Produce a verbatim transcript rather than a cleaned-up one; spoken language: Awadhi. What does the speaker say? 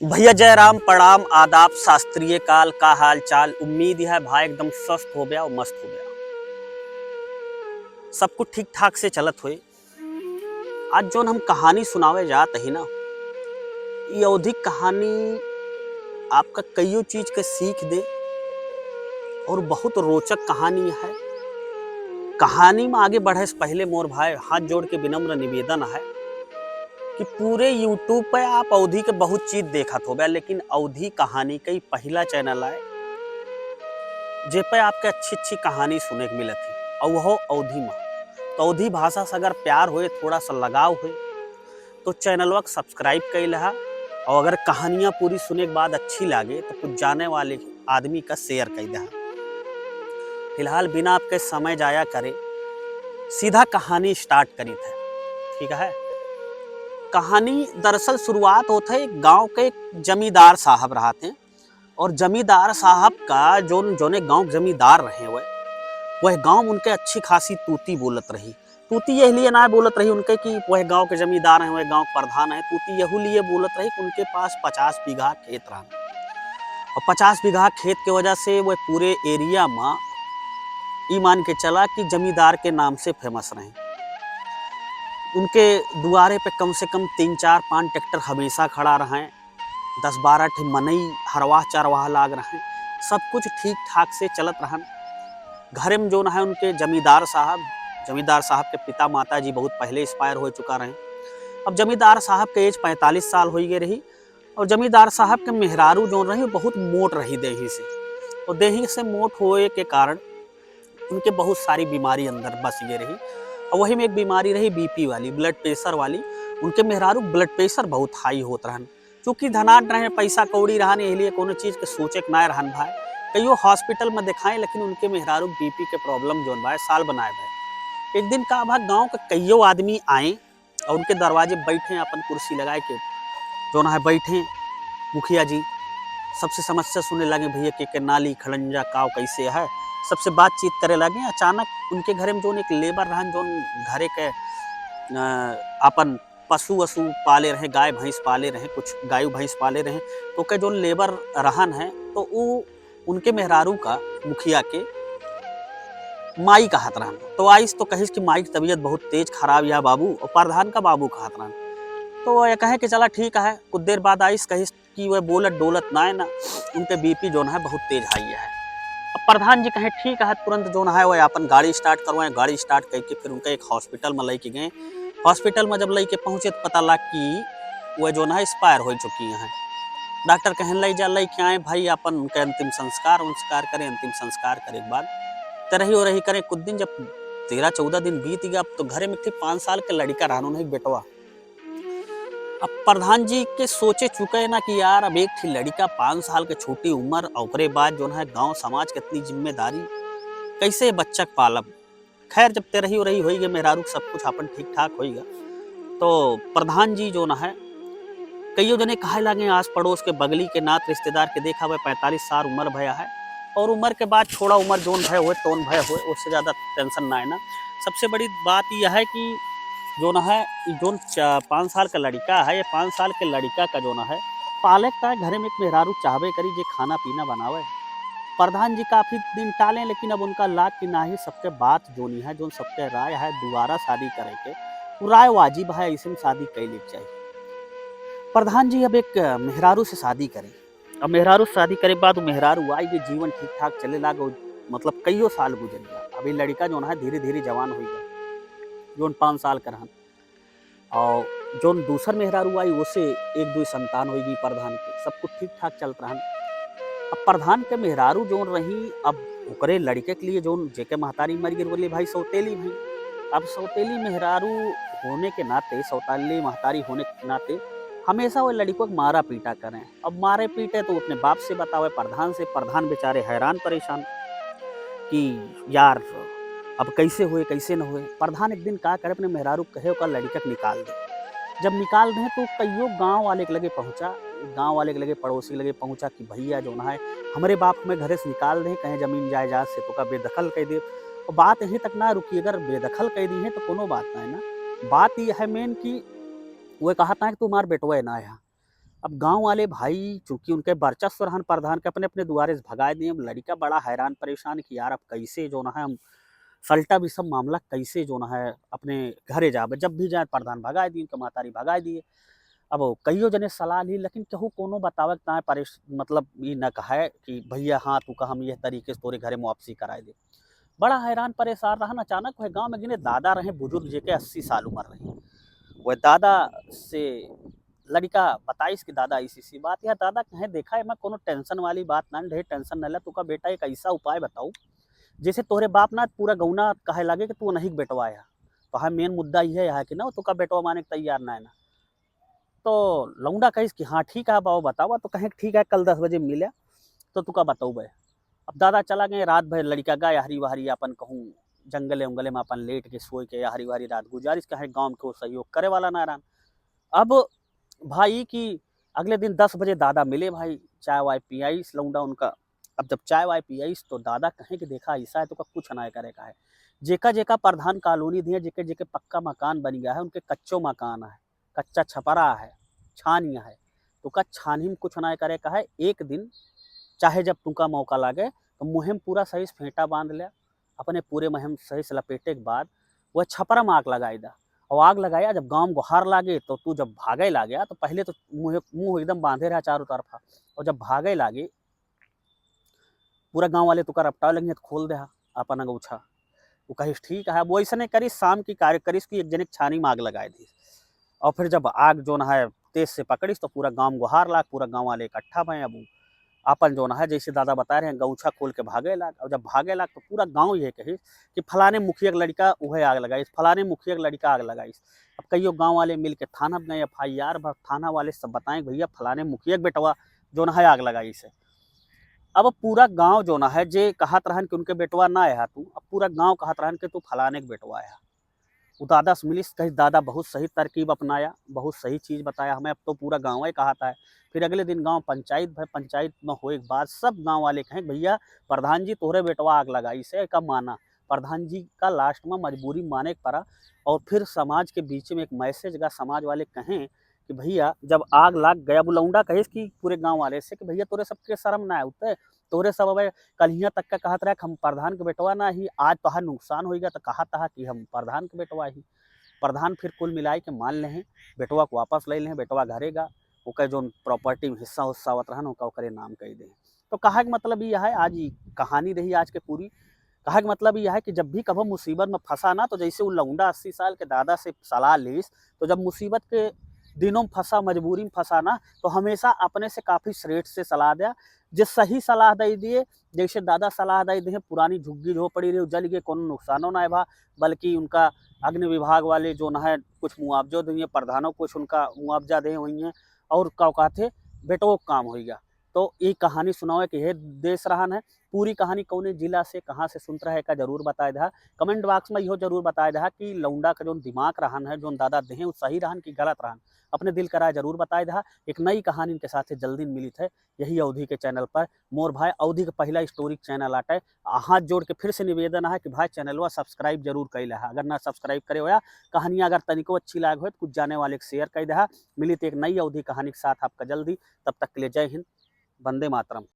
भैया जय राम, प्रणाम, आदाब, शास्त्रीय काल, का हाल चाल? उम्मीद है भाई एकदम स्वस्थ हो गया और मस्त हो गया, सब कुछ ठीक ठाक से चलत होए। आज जौन हम कहानी सुनावे जात ही ना, ये अवधी कहानी आपका कईयो चीज के सीख दे और बहुत रोचक कहानी है। कहानी में आगे बढ़े से पहले मोर भाई हाथ जोड़ के विनम्र निवेदन है कि पूरे YouTube पे आप अवधी के बहुत चीज देखत होबे, लेकिन अवधी कहानी कई पहिला channel आए जे पे आपके अच्छी अच्छी कहानी सुने के मिलत ही, और वो अवधी में। तो अवधी भाषा से अगर प्यार होए, थोड़ा सा लगाव होए, तो चैनलवा के subscribe कई लहा, और अगर कहानियाँ पूरी सुने के बाद अच्छी लागे तो कुछ जाने वाले आदमी का share कई दहा। फिलहाल बिना आपके समय जाया करे सीधा कहानी start करी थे, ठीक है? कहानी दरअसल शुरुआत होत है एक गांव के जमींदार साहब रहत हैं, और जमींदार साहब का जौन, जौने गांव के जमींदार रहे हुए, वह गांव उनके अच्छी खासी तूती बोलत रही। तूती यह लिए ना बोलत रही उनके कि वह गांव के जमींदार हैं, वह गांव के प्रधान हैं। तूती यहू लिए बोलत रही कि उनके पास पचास बीघा खेत रहा, और पचास बीघा खेत के वजह से वह पूरे area में ई मान के चला कि जमींदार के नाम से famous रहे। उनके दुआरे पे कम से कम तीन चार पाँच ट्रैक्टर हमेशा खड़ा रहे, दस बारह ठे मनई हरवाह चरवाह लाग रहे, सब कुछ ठीक ठाक से चलत रहन। घरे में जौन है उनके जमींदार साहब, जमींदार साहब के पिता माता जी बहुत पहले expire हो चुका रहे। अब जमींदार साहब के age पैंतालीस साल हो गए रही, और जमींदार साहब के मेहरारू जौन रही बहुत मोट रही देही से, और देही से मोट होए के कारण उनके बहुत सारी बीमारी अंदर बस गए रही। और वही में एक बीमारी रही BP वाली, blood pressure वाली। उनके मेहरारू blood pressure बहुत high होत रहन। चूँकि धनाढ्य रहे, पैसा कौड़ी रहन, यही लिए कोनो चीज के सोचे के ना रहन भाई। कईयो hospital में दिखाए, लेकिन उनके मेहरारू BP के problem जौन भाई साल बनाए भाई। एक दिन का भाई गाँव के कईयो आदमी आए और उनके दरवाजे बैठे, अपन कुर्सी लगाए के जौन है बैठे मुखिया जी, सबसे समस्या सुने लगे, भैया के, के नाली खड़ंजा काव कैसे है, सबसे बातचीत करे लगे। अचानक उनके घरे में जौन एक labour रहन, जौन घरे के, अ, अपन पशु वशु पाले रहे, गाय भैंस पाले रहे, कुछ गाय भैंस पाले रहे, तो के जौन labour रहन है, तो उ उनके मेहरारू का, मुखिया के माई कहत रहन। तो आइस तो कहिस कि माई की तबीयत बहुत तेज खराब या बाबू, और प्रधान का बाबू कहत रहन। तो वह कहे कि चला ठीक है। कुछ देर बाद आइस, कहिस कि वह बोलत डोलत ना है ना, उनके BP जौन है बहुत तेज high है। अब प्रधान जी कहे ठीक है, तुरंत जौन है वह अपन गाड़ी start करवाए। गाड़ी start करके फिर उनका एक hospital में लेके गए। Hospital में जब लेके पहुँचे तो पता लग कि वह जौन है expire हो चुकी हैं। डॉक्टर कहन ले जा, लेके आए भाई अपन उनके अंतिम संस्कार, संस्कार करे, अंतिम संस्कार करे के बाद तरही ओरही करे कुछ दिन। जब तेरह चौदह दिन बीत गया, अब तो घरे में ठीक पाँच साल के लड़का रहन, उन्हें बेटवा। अब प्रधान जी के सोचे चुके ना कि यार, अब एक ठी लड़का, पाँच साल के छोटी उम्र, और ओकरे बाद जौन है गाँव समाज के इतनी जिम्मेदारी, कैसे बच्चा के पालब। खैर, जब तेरही ओरही होई गए, मेहरारू के सब कुछ अपन ठीक ठाक होई गया, तो प्रधान जी जौन है कईयो जने कहे लागे, आस पड़ोस के, बगली के, नात रिश्तेदार के, देखा भाई पैंतालीस साल उम्र भया है, और उम्र के बाद छोड़ा, उम्र जौन भय हुए तौन भय हुए, उससे ज्यादा tension ना है ना। सबसे बड़ी बात यह है कि जौन है, जौन च-, पाँच साल का लड़का है, ये पाँच साल के लड़का का जौन है पाले का घरे में एक मेहरारू चाहबे करी जे खाना पीना बनावे। प्रधान जी काफी दिन टाले, लेकिन अब उनका लाग कि नाही, सबके बात जौनी है, जौन सबके राय है दोबारा शादी करे के, वो राय वाजिब है, ऐसे में शादी कैले के चाहिए। प्रधान जी अब एक मेहरारू से शादी करे। अब मेहरारू से शादी करे के बाद वो मेहरारू आई के जीवन ठीक ठाक चले लाग, मतलब कईयो साल गुजर गया। अब ये लड़का जौन है धीरे धीरे जवान हो गया, जौन पाँच साल का रहन। और जौन दूसर मेहरारू आई, ओसे एक दुई संतान होई गई प्रधान के, सब कुछ ठीक ठाक चलत रहन। अब प्रधान के मेहरारू जौन रही, अब ओकरे लड़के के लिए जौन जेके महतारी मर गई, बोली भाई सौतेली भाई। अब सौतेली मेहरारू होने के नाते, सौतेली महतारी होने के नाते हमेशा वो लड़को के मारा पीटा करें। अब मारे पीटे तो अपने बाप से बतावे, प्रधान से। प्रधान बेचारे हैरान परेशान कि यार अब कैसे हुए, कैसे न हुए। प्रधान एक दिन का करे, अपने मेहरारू कहे ओकर लड़का के निकाल दे। जब निकाल दे तो कईयो गांव वाले के लगे पहुंचा, गांव वाले के लगे, पड़ोसी के लगे पहुंचा कि भैया जौन है हमरे बाप हमें घरे से निकाल दे, कहे जमीन जायदाद से तोका बेदखल कर दे। और बात यहीं तक ना रुकी, अगर बेदखल कर दी है तो कोनो बात ना है ना। बात यह है main कि वो कहता है कि तुम्हार बेटवा है ना यहाँ, अब गाँव वाले भाई, चूँकि उनके वर्चस्व रहन प्रधान के, अपने अपने दुआरे से भगाए दिए। अब लड़िका बड़ा हैरान परेशान कि यार, अब कैसे जौन है हम सलटा भी सब मामला कैसे जौन है अपने घरे जाबे। जब भी जाए प्रधान भगाए दिए, उनके महतारी भगाए दिए। अब कइयो जने सलाह ली, लेकिन केहू कोनो बतावे के ताए परेश-, मतलब ई न कहे कि भैया हाँ, तू का हम यह तरीके से तोरे घरे में वापसी कराए दे। बड़ा हैरान परेशान रहन। अचानक वह गाँव में गिने दादा रहे बुजुर्ग, जेके अस्सी साल उम्र रही। वह दादा से लड़िका बताइस कि दादा, ऐसी सी बात है। दादा कहे, देखा, एमा कोनो टेंशन वाली बात ना, ढेर टेंशन न ले। तुका बेटा एक ऐसा उपाय बताऊ, जैसे तोहरे बाप ना पूरा गौना कहे लागे कि तू उन्हीं के बेटवा है, तो हाँ, मेन मुद्दा ये है कि ना, तुका बेटवा माने के तैयार ना है ना। तो लौंडा कहिस कि हाँ ठीक है बाबा, बतावा। तो कहे ठीक है, कल दस बजे मिले तो तुका बतौबे। अब दादा चला गए, रात भर लड़िका गा यहरी वहरी अपन कहूँ जंगले उंगले में अपन लेट के सोए के यहरी वहरी रात गुजारिस। कहे गाँव में केहू सहयोग करे वाला ना रहन। अब भाई कि अगले दिन दस बजे दादा मिले भाई, चाय वाय पियाइस लौंडा उनका। अब जब चाय वाय पियाइस तो दादा कहे कि देखा, ऐसा है तो का कुछ ना करे का है, जेका जेका प्रधान कॉलोनी दिए, जेके जेके पक्का मकान बन गया है, उनके कच्चो मकान है, कच्चा छपरा है, छानी है, तो का छानी में कुछ ना करे का है। एक दिन चाहे जब तुमका मौका लागे तो मुँहे में पूरा सही से फेंटा बांध ले, अपने पूरे मुँहे में सही से लपेटे के बाद वह छपरा में आग लगाई दा। और आग लगाया, जब गाँव में गुहार लागे तो तू जब भागे लागे तो पहले तो मुँह मुँह एकदम बांधे रहा चारों तरफा, और जब भागे लागे पूरा गाँव वाले तुका रपटावे लगिहैं, तो खोल देहा अपन अंगौछा। वो कहिस ठीक है। अब वैसने करिस, शाम की कार्य करिस कि एक जने के छानी में आग लगाए दिस। और फिर जब आग जौन है तेज से पकड़िस तो पूरा गाँव गुहार लाग, पूरा गाँव वाले इकट्ठा भए। अब उ आपन जौन है जैसे दादा बताए रहे, अंगौछा खोल के भागे लाग। और जब भागे लाग तो पूरा गाँव ये कहिस कि फलाने मुखिया के लड़िका उहे आग लगाइस, फलाने मुखिया के लड़िका आग लगाइस। अब कइयो गाँव वाले मिल के थाना में गए, एफ आई आर भा, थाना वाले सब बताएं कि भैया फलाने मुखिया के बेटवा जौन है आग लगाइस है। अब पूरा गाँव जौन है जे कहत रहन कि उनके बेटवा ना आया तू, अब पूरा गाँव कहत रहन कि तू फलाने के बेटवा आया। उ दादा से मिलिस, कहिस दादा बहुत सही तरकीब अपनाया, बहुत सही चीज बताया हमें, अब तो पूरा गाँव ही कहत है। फिर अगले दिन गाँव पंचायत भय, पंचायत में होए के बाद सब गाँव वाले कहें भैया प्रधान जी तोहरे बेटवा आग लगाइस है, एका माना। प्रधान जी का लास्ट में मजबूरी माने के पड़ा। और फिर समाज के बीच में एक मैसेज गा, समाज वाले कहें कि भैया जब आग लाग गया, अब लौंडा कहिस कि पूरे गाँव वाले से कि भैया तोरे सबके शर्म ना आउते, तोरे सब अब कलिया तक का कहत रहा कि हम प्रधान के बेटवा ना ही, आज तोहार नुकसान होइगा तो कहत हा कि हम प्रधान के बेटवा ही। प्रधान फिर कुल मिलाई के मान लें, बेटवा को वापस ले लें, बेटवा घरे गा, ओकर जौन प्रॉपर्टी में हिस्सा हुस्सा आवत रहन ओका ओकरे नाम कई दे। तो कहा के मतलब ये है, आज ई कहानी रही आज के पूरी। कहा के मतलब ये है कि जब भी कभो मुसीबत में फंसा ना, तो जैसे वो लौंडा अस्सी साल के दादा से सलाह लीस, तो जब मुसीबत के दिनों में फंसा, मजबूरी में फंसा ना, तो हमेशा अपने से काफी श्रेष्ठ से सलाह दे, जे सही सलाह दे दिए। जैसे दादा सलाह दे दिए, पुरानी झुग्गी झोपड़ी रही, जल गए, कोनो नुकसानो ना भा, बल्कि उनका अग्नि विभाग वाले जौन है कुछ मुआवजो दिए, प्रधानों कुछ उनका मुआवजा दे हुई हैं, और का कहते बेटो काम होइगा। तो ये कहानी सुनावे के हे देश रहन है। पूरी कहानी कौने जिला से, कहाँ से सुनत रहे का जरूर बताए दहा। कमेंट बॉक्स में इहो जरूर बताए दहा कि लौंडा का जौन दिमाग रहन है, जौन दादा देहे, उ सही रहन कि गलत रहन। अपने दिल का राय जरूर बताए दहा। एक नई कहानी इनके साथ जल्दी मिलित है यही अवधी के चैनल पर। मोर भाई अवधी के पहला स्टोरी चैनल आटे। आ, हाथ जोड़ के फिर से निवेदन है कि भाई चैनलवा सब्सक्राइब जरूर कैले है, अगर ना सब्सक्राइब करे होया। कहानियाँ अगर तनिको अच्छी लाग हो तो कुछ जाने वाले के शेयर कर दहा। मिलित एक नई अवधी कहानी के साथ आपका जल्दी, तब तक के लिए जय हिंद, वंदे मातरम।